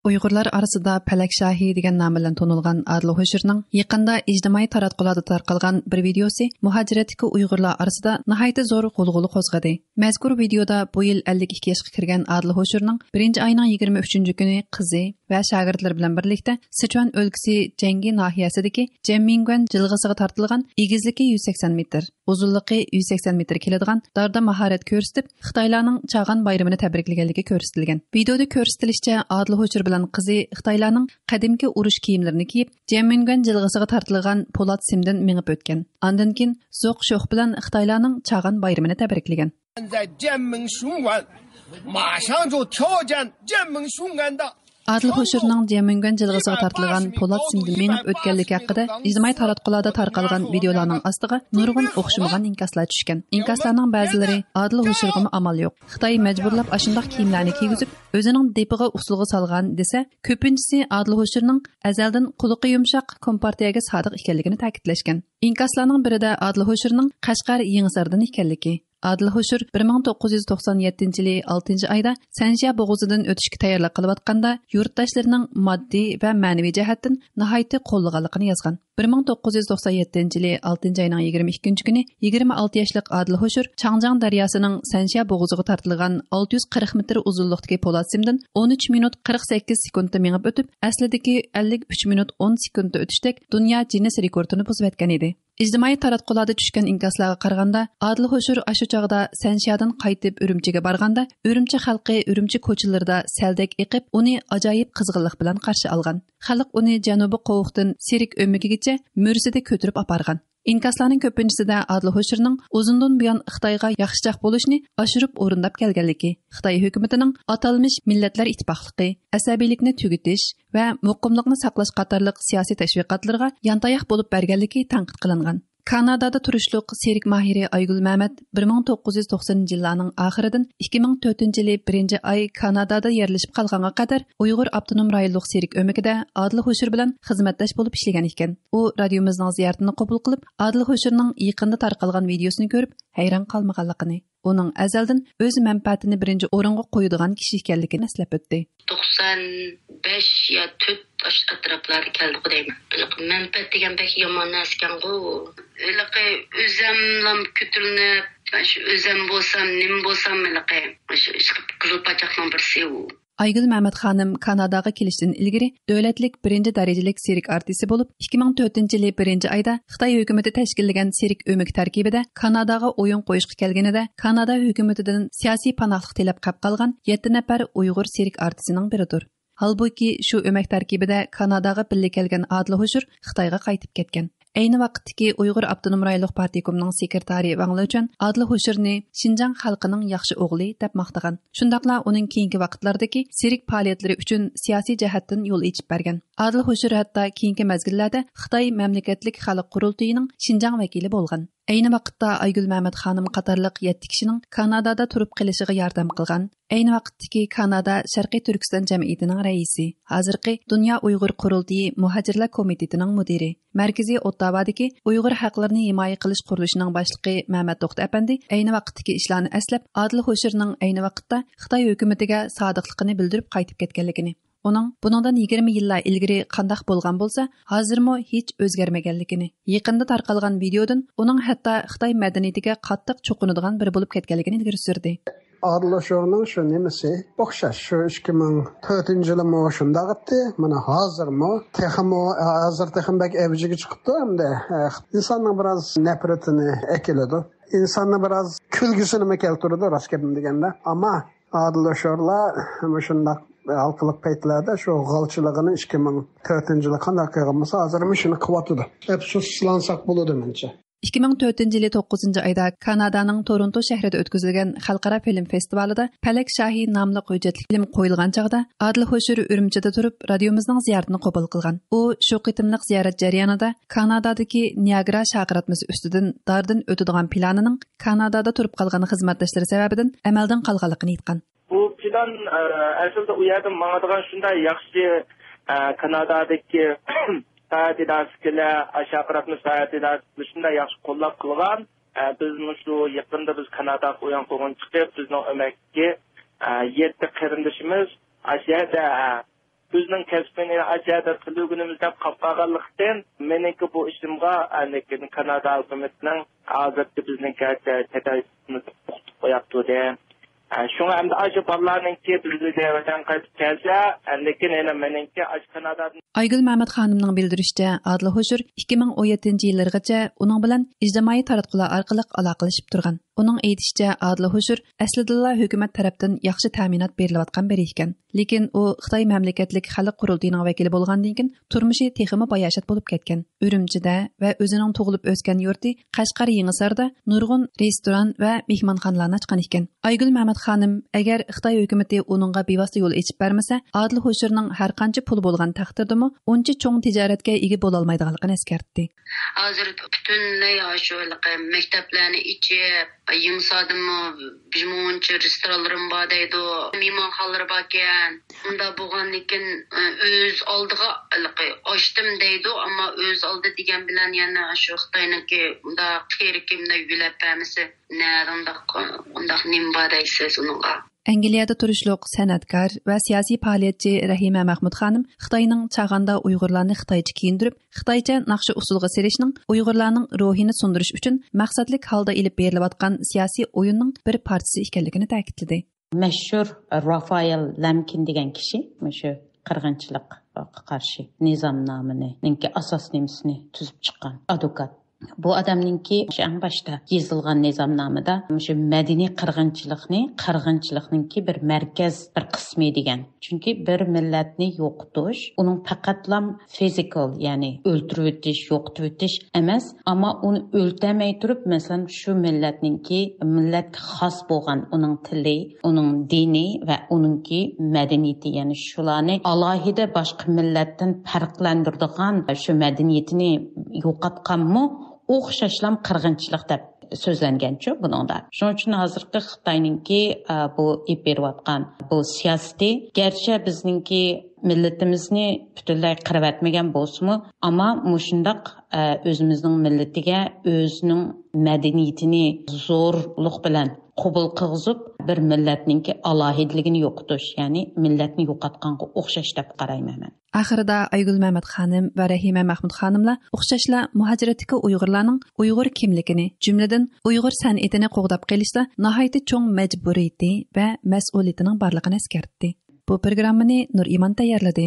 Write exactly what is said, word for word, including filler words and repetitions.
ئۇيغۇرلار ئارىسىدا پەلەك شاھى دېگەن نام بىلەن تونۇلغان ئادىل ھوشۇرنىڭ يېقىندا ئىجتىمائىي تاراتقۇلاردا تارقالغان بىر ۋىدېئوسى مۇھاجىرەتتىكى ئۇيغۇرلار ئارىسىدا ناھايىتى زور غۇلغۇلا قوزغىدى. مەزكۇر ۋىدېئودا بۇ يىل ئەللىك ئىككى ياشقا كىرگەن ئادىل ھوشۇرنىڭ بىرىنچى ئاينىڭ يىگىرمە ئۈچىنچى كۈنى قىزى ۋە شاگىرتلىرى بىلەن بىرلىكتە سىچۈەن ئۆلكىسى جەڭگى ناھىيەسىدىكى جيەنمىڭگۈەن جىلغىسىغا تارتىلغان، ئېگىزلىكى يۈز سەكسەن مېتىر، ئۇزۇنلۇقى يۈز سەكسەن مېتىر كېلىدىغان داردا ماھارەت كۆرسىتىپ، خىتايلارنىڭ چاغان بايرىمىنى تەبرىكلىگەنلىكى كۆرسىتىلگەن. ۋىدېئودا كۆرسىتىلىشىچە، ئادىل ھوشۇر بىلەن قىزى خىتايلارنىڭ قەدىمكى ئۇرۇش كىيىملىرىنى كىيىپ، جيەنمىڭگۈەن جىلغىسىغا تارتىلغان پولات سىمدىن مېڭىپ ئۆتكەن. ئاندىن كېيىن زوق شوخ بىلەن خىتايلارنىڭ چاغان بايرىمىنى تەبرىكلىگەن. 现在建民雄安，马上就挑战建民雄安的。 ئادىل ھوشۇرنىڭ جيەنمىڭگۈەن جىلغىسىغا تارتىلغان پولات سىمدىن مېڭىپ ئۆتكەنلىكى ھەققىدە ئىجتىمائىي تاراتقۇلاردا تارقالغان ۋىدېئولارنىڭ ئاستىغا نۇرغۇن ئوخشىمىغان ئىنكاسلار چۈشكەن. ئىنكاسلارنىڭ بەزىلىرى ئادىل ھوشۇرغىمۇ ئامال يوق، خىتاي مەجبۇرلاپ ئاشۇنداق كىيىملەرنى كىيگۈزۈپ، ئۆزىنىڭ دېپىغا ئۇسسۇلغا سالغان دېسە، كۆپىنچىسى ئادىل ھوشۇرنىڭ ئەزەلدىن قۇلىقى يۇمشاق كومپارتىيەگە سادىق ئىكەنلىكىنى تەكىتلەشكەن. ئىنكاسلارنىڭ بىرىدە ئادىل ھوشۇرنىڭ قەشقەر يېڭىساردىن ئىكەنلىكى، ئادىل ھوشۇر بىر مىڭ توققۇز يۈز توقسان يەتتىنچى يىلى ئالتىنچى ئايدا سەنشيا بوغۇزىدىن ئۆتۈشكە تەييارلىق قىلىۋاتقاندا، يۇرتداشلىرىنىڭ ماددىي ۋە مەنىۋى جەھەتتىن ناھايىتى قوللىغانلىقىنى يازغان. بىر مىڭ توققۇز يۈز توقسان يەتتىنچى يىلى ئالتىنچى ئاينىڭ يىگىرمە ئىككىنچى كۈنى يىگىرمە ئالتە ياشلىق ئادىل ھوشۇر چاڭجياڭ دەرياسىنىڭ سەنشيا بوغۇزىغا تارتىلغان ئالتە يۈز قىرىق مېتىر ئۇزۇنلۇقتىكى پولات سىمدىن ئون ئۈچ مىنۇت قىرىق سەككىز سېكۇنتتا مېڭىپ ئۆتۈپ، ئەسلىدىكى ئەللىك ئۈچ مىنۇت ئون سېكۇنتتا ئۆتۈشتەك دۇنيا جىننېس رېكورتىنى بۇزۇۋەتكەن ئىدى. ئىجتىمائىي تاراتقۇلاردا چۈشكەن ئىنكاسلارغا قارىغاندا، ئادىل ھوشۇر ئاشۇ چاغدا سەنشيادىن قايتىپ ئۈرۈمچىگە بارغاندا، ئۈرۈمچى خەلقى ئۈرۈمچى كوچىلىرىدا سەلدەك ئېقىپ، ئۇنى ئاجايىپ قىزغىنلىق بىلەن قارشى ئالغان. خەلق ئۇنى جەنۇبىي قوۋۇقتىن سېرك ئۆمىكىگىچە مۈرىسىدە كۆتۈرۈپ ئاپارغان. ئىنكاسلارنىڭ كۆپىنچىسىدە ئادىل ھوشۇرنىڭ ئۇزۇندىن بۇيان خىتايغا ياخشىچاق بولۇشنى ئاشۇرۇپ ئورۇنداپ كەلگەنلىكى، خىتاي ھۆكۈمىتىنىڭ ئاتالمىش مىللەتلەر ئىتتىپاقلىقى، ئەسەبىيلىكنى تۈگىتىش ۋە مۇقىملىقنى ساقلاش قاتارلىق سىياسىي تەشۋىقاتلىرىغا يانتاياق بولۇپ بەرگەنلىكى تەنقىد قىلىنغان. كانادادا تۇرۇشلۇق سېرك ماھىرى ئايگۈل مەمەت بىر مىڭ توققۇز يۈز توقسىنىنچى يىللارنىڭ ئاخىرىدىن ئىككى مىڭ تۆتىنچى يىلى بىرىنچى ئاي كانادادا يەرلىشىپ قالغانغا قەدەر ئۇيغۇر ئاپتونوم رايونلۇق سېرك ئۆمىكىدە ئادىل ھوشۇر بىلەن خىزمەتداش بولۇپ ئىشلىگەن ئىكەن. ئۇ رادىيومىزنىڭ زىيارىتىنى قوبۇل قىلىپ، ئادىل ھوشۇرنىڭ يېقىندا تارقالغان ۋىدېيوسىنى كۆرۈپ ھەيران قالمىغانلىقىنى، ئۇنىڭ ئەزەلدىن ئۆز مەنپەئەتىنى بىرىنچى ئورۇنغا قويىدىغان كىشى ئىكەنلىكىنى ئەسلەپ ئۆتتى. توقسان بەش يا تۆت ئاشۇ ئەتراپلاردا كەلدىغۇ دەيمەن. ھېلىقى مەنپەئەت دېگەن بەك يامان نەرسىكەنغۇ. ھېلىقى ئۆزەملا كۆتۈرۈلۈپ، ئاشۇ ئۆزەم بولسام، نېمە بولسام، ھېلىقى ئاشۇ ئىشقىلىپ قىزىل پاچاقنىڭ بىرسى ئۇ. ئايگۈل مەمەت خانىم كاناداغا كېلىشتىن ئىلگىرى دۆلەتلىك بىرىنچى دەرىجىلىك سېرك ئارتىسى بولۇپ، ئىككى مىڭ تۆتىنچى يىلى بىرىنچى ئايدا خىتاي ھۆكۈمىتى تەشكىللىگەن سېرك ئۆمىكى تەركىبىدە كاناداغا ئويۇن قويۇشقا كەلگىنىدە، كانادا ھۆكۈمىتىدىن سىياسىي پاناھلىق تىلەپ قاپ قالغان يەتتە نەپەر ئۇيغۇر سېرك ئارتىسىنىڭ بىرىدۇر. ھالبۇكى، شۇ ئۆمەك تەركىبىدە كاناداغا بىللە كەلگەن ئادىل ھوشۇر خىتايغا قايتىپ كەتكەن. ئەينى ۋاقىتتىكى ئۇيغۇر ئاپتونوم رايونلۇق پارتكومىنىڭ سېكرېتارى ۋاڭ لېچۈەن ئادىل ھوشۇرنى شىنجاڭ خەلقىنىڭ ياخشى ئوغلى دەپ ماختىغان. شۇنداقلا ئۇنىڭ كېيىنكى ۋاقىتلاردىكى سېرك پائالىيەتلىرى ئۈچۈن سىياسىي جەھەتتىن يول ئېچىپ بەرگەن. ئادىل ھوشۇر ھەتتا كېيىنكى مەزگىللەردە خىتاي مەملىكەتلىك خەلق قۇرۇلتىيىنىڭ شىنجاڭ ۋەكىلى بولغان. ئەينى ۋاقىتتا ئايگۈل مەمەت خانىم قاتارلىق يەتتە كىشىنىڭ كانادادا تۇرۇپ قېلىشىغا ياردەم قىلغان. ئەينى ۋاقىتتىكى كانادا شەرقىي تۈركىستان جەمئىيىتىنىڭ رەئىسى، ھازىرقى دۇنيا ئۇيغۇر قۇرۇلتىيى مۇھاجىرلار كومىتېتىنىڭ مۇدىرى، مەركىزىي ئوتتاۋادىكى ئۇيغۇر ھەقلىرىنى ھىمايە قىلىش قۇرۇلۇشىنىڭ باشلىقى مەمەت توختى ئەپەندى ئەينى ۋاقىتتىكى ئىشلارنى ئەسلەپ، ئادىل ھوشۇرنىڭ ئەينى ۋاقىتتا خىتاي ھۆكۈمىتىگە سادىقلىقىنى بىلدۈرۈپ قايتىپ كەتكەنلىكىنى، ئۇنىڭ بۇنىڭدىن يىگىرمە يىللار ئىلگىرى قانداق بولغان بولسا، ھازىرمۇ ھېچ ئۆزگەرمىگەنلىكىنى، يېقىندا تارقالغان ۋىدېيودىن ئۇنىڭ ھەتتا خىتاي مەدەنىيىتىگە قاتتىق چوقۇنىدىغان بىرى بولۇپ كەتكەنلىكىنى ئىلگىرى سۈردى. ئادىل ھوشۇرنىڭ شۇ نېمىسى ئوخشاش. شۇ ئىككى مىڭ تۆتىنچى يىلىمۇ شۇنداق ئىدى. مانا ھازىرمۇ، تېخىمۇ، ھازىر تېخىمۇ بەك ئەۋجىگە چىقىپتۇ. ئەمدى، ئە، ئىنساننىڭ بىراز نەپرىتىنى ئەكېلىدۇ. ئىنساننى بىراز كۈلگۈسىنىمۇ كەلتۈرىدۇ، راست گېپىنى دېگەندە. ئەمما ئادىل ھوشۇرلار مۇشۇنداق ھالقىلىق پەيتلەردە شۇ غالچىلىقىنى ئىككى مىڭ تۆتىنچى يىلى قانداق قىلغان بولسا، ھازىرمۇ شۇنى قىلىۋاتىدۇ. ئەپسۇسلانساق بولىدۇ مەنچە. ئىككى مىڭ تۆتىنچى يىلى توققۇزىنچى ئايدا كانادانىڭ تورونتو شەھىرىدە ئۆتكۈزۈلگەن خەلقئارا فىلىم فېستىۋالىدا پەلەك شاھى ناملىق ھۆججەتلىك فىلىم قويۇلغان چاغدا، ئادىل ھوشۇر ئۈرۈمچىدە تۇرۇپ رادىيومىزنىڭ زىيارىتىنى قوبۇل قىلغان. ئۇ شۇ قېتىملىق زىيارەت جەريانىدا كانادادىكى نىئاگرا شاخاراتمىسى ئۈستىدىن داردىن ئۆتىدىغان پىلانىنىڭ كانادادا تۇرۇپ قالغان خىزمەتداشلىرى سەۋەبىدىن ئەمەلدىن قالغانلىقىنى ئېيتقان. بۇ پىلان، ئە، ئەسلىدە ئۇ يەردىن ماڭىدىغان شۇنداق ياخشى، ئە، كانادادىكى ساياھەت ئىدارىسىكىلەر، ئاشۇ ئاقىراتنى ساياھەت ئىدارىسى شۇنداق ياخشى قوللاپ قىلغان. ئە، بىز مۇشۇ يېقىندا بىز كاناداغا ئويۇن قويغىنى چىقىپ، بىزنىڭ ئۆمەككە، ئە، يەتتە قېرىندىشىمىز ئاشۇ يەردە، ئە، بىزنىڭ كەسپىنى ئاشۇ يەردە تىللىگىنىمىز دەپ قاپقالغانلىقتىن، مېنىڭكى بۇ ئىشىمغا، لېكىن كانادا ھۆكۈمىتىنىڭ ھازىرقى بىزنىڭ كەچ-، چەت ئەل ئىشلىرىمىزنى توختىتىپ قويۇپتۇ دە. شۇڭا ئەمدى ئاشۇ بالىلارنىڭكى بىزگە ۋەتەن قايتىپ كەلسە، لېكىن يەنە مېنىڭكى ئاشۇ كانادادىن. ئايگۈل مەمەت خانىمنىڭ بىلدۈرۈشىچە، ئادىل ھوشۇر ئىككى مىڭ ئون يەتتىنچى يىللىرىغىچە ئۇنىڭ بىلەن ئىجتىمائىي تاراتقۇلار ئارقىلىق ئالاقىلىشىپ تۇرغان. ئۇنىڭ ئېيتىشىچە، ئادىل ھوشۇر ئەسلىدىنلا ھۆكۈمەت تەرەپتىن ياخشى تەمىنات بېرىلىۋاتقان بىرى ئىكەن. لېكىن ئۇ خىتاي مەملىكەتلىك خەلق قۇرۇلتىيىنىڭ ۋەكىلى بولغاندىن كېيىن تۇرمۇشى تېخىمۇ باياشات بولۇپ كەتكەن. ئۈرۈمچىدە ۋە ئۆزىنىڭ تۇغۇلۇپ ئۆسكەن يۇرتى قەشقەر يېڭىساردا نۇرغۇن رېستوران ۋە مېھمانخانىلارنى ئاچقان ئىكەن. ئايگۈل مەمەت خانىم، ئەگەر خىتاي ھۆكۈمىتى ئۇنىڭغا بىۋاسىتە يول ئېچىپ بەرمىسە، ئادىل ھوشۇرنىڭ ھەرقانچە پۇلى بولغان تەقدىردىمۇ ئۇنچە چوڭ تىجارەتكە ئىگە بولالمايدىغانلىقىنى ئەسكەرتتى. ھازىر پۈتۈنلەي ئاشۇ ھېلىقى مەكتەپلەرنى ئېچىپ، يېڭىساردىمۇ بىر مۇنچە رېستورانلىرىم بار دەيدۇ، مېھمانخانىلىرى باركەن. ئۇنداق بولغاندىكىن، ئۆز ئالدىغا ھېلىقى ئاچتىم دەيدۇ، ئەمما ئۆز ئالدى دېگەن بىلەن يەنە شۇ خىتاينىڭكى ئۇنداق تېرىكىمنى يۆلەپ بەرمىسە، نەدە ئۇنداق، ئۇنداق نېمە بار دەيسىز ئۇنىڭغا؟ ئەنگلىيەدە تۇرۇشلۇق سەنئەتكار ۋە سىياسىي پائالىيەتچى رەھىمە مەخمۇت خانىم خىتاينىڭ چاغاندا ئۇيغۇرلارنى خىتايچە كىيىندۈرۈپ، خىتايچە ناخشا ئۇسسۇلغا سېلىشنىڭ ئۇيغۇرلارنىڭ روھىنى سۇندۇرۇش ئۈچۈن مەقسەتلىك ھالدا ئېلىپ بېرىلىۋاتقان سىياسىي ئويۇننىڭ بىر پارچىسى ئىكەنلىكىنى تەكىتلىدى. مەشھۇر رافائېل لەمكىن دېگەن كىشى مۇشۇ قىرغىنچىلىققا قارشى نىزامنامىنىڭكى ئاساس نېمىسىنى تۈزۈپ چىققان ئادۋوكات. بۇ ئادەمنىڭكى ئەڭ باشتا يېزىلغان نىزامنامىدا مۇشۇ مەدەنىي قىرغىنچىلىقنى قىرغىنچىلىقنىڭكى بىر مەركەز، بىر قىسمى دېگەن. چۈنكى بىر مىللەتنى يوقىتىش، ئۇنىڭ پەقەتلا فىزىكال، يەنى ئۆلتۈرۈۋېتىش، يوقىتىۋېتىش ئەمەس، ئەمما ئۇنى ئۆلتۈرمەي تۇرۇپ، مەسىلەن، شۇ مىللەتنىڭكى، مىللەتكە خاس بولغان ئۇنىڭ تىلى، ئۇنىڭ دىنى ۋە ئۇنىڭكى مەدەنىيىتى، يەنى شۇلارنى ئالاھىدە باشقا مىللەتتىن پەرقلەندۈرىدىغان شۇ مەدەنىيىتىنى يوقاتقانمۇ ئوخشاشلام قىرغىنچىلىق دەپ سۆزلەنگەنچۇ بۇنىڭدا. شۇنىڭ ئۈچۈن ھازىرقى خىتاينىڭكى، ئە، بۇ ئېلىپ بېرىۋاتقان بۇ سىياسىتى، گەرچە بىزنىڭكى مىللىتىمىزنى پۈتۈنلەي قىرىۋەتمىگەن بولسىمۇ، ئەمما مۇشۇنداق، ئە، ئۆزىمىزنىڭ مىللىتىگە ئۆزىنىڭ مەدەنىيىتىنى زورلۇق بىلەن قوبۇل قىلغۇزۇپ، بىر مىللەتنىڭكى ئالاھىدىلىكىنى يوقىتىش، يەنى مىللەتنى يوقاتقانغا ئوخشاش دەپ قارايمەن مەن. ئاخىرىدا ئايگۈل مەمەت خانىم ۋە رەھىمە مەخمۇت خانىملار ئوخشاشلا مۇھاجىرەتتىكى ئۇيغۇرلارنىڭ ئۇيغۇر كىملىكىنى، جۈملىدىن ئۇيغۇر سەنئىتىنى قوغداپ قېلىشتا ناھايىتى چوڭ مەجبۇرىيىتى ۋە مەسئۇلىيىتىنىڭ بارلىقىنى ئەسكەرتتى. بۇ پروگراممىنى نۇر ئىمان تەييارلىدى.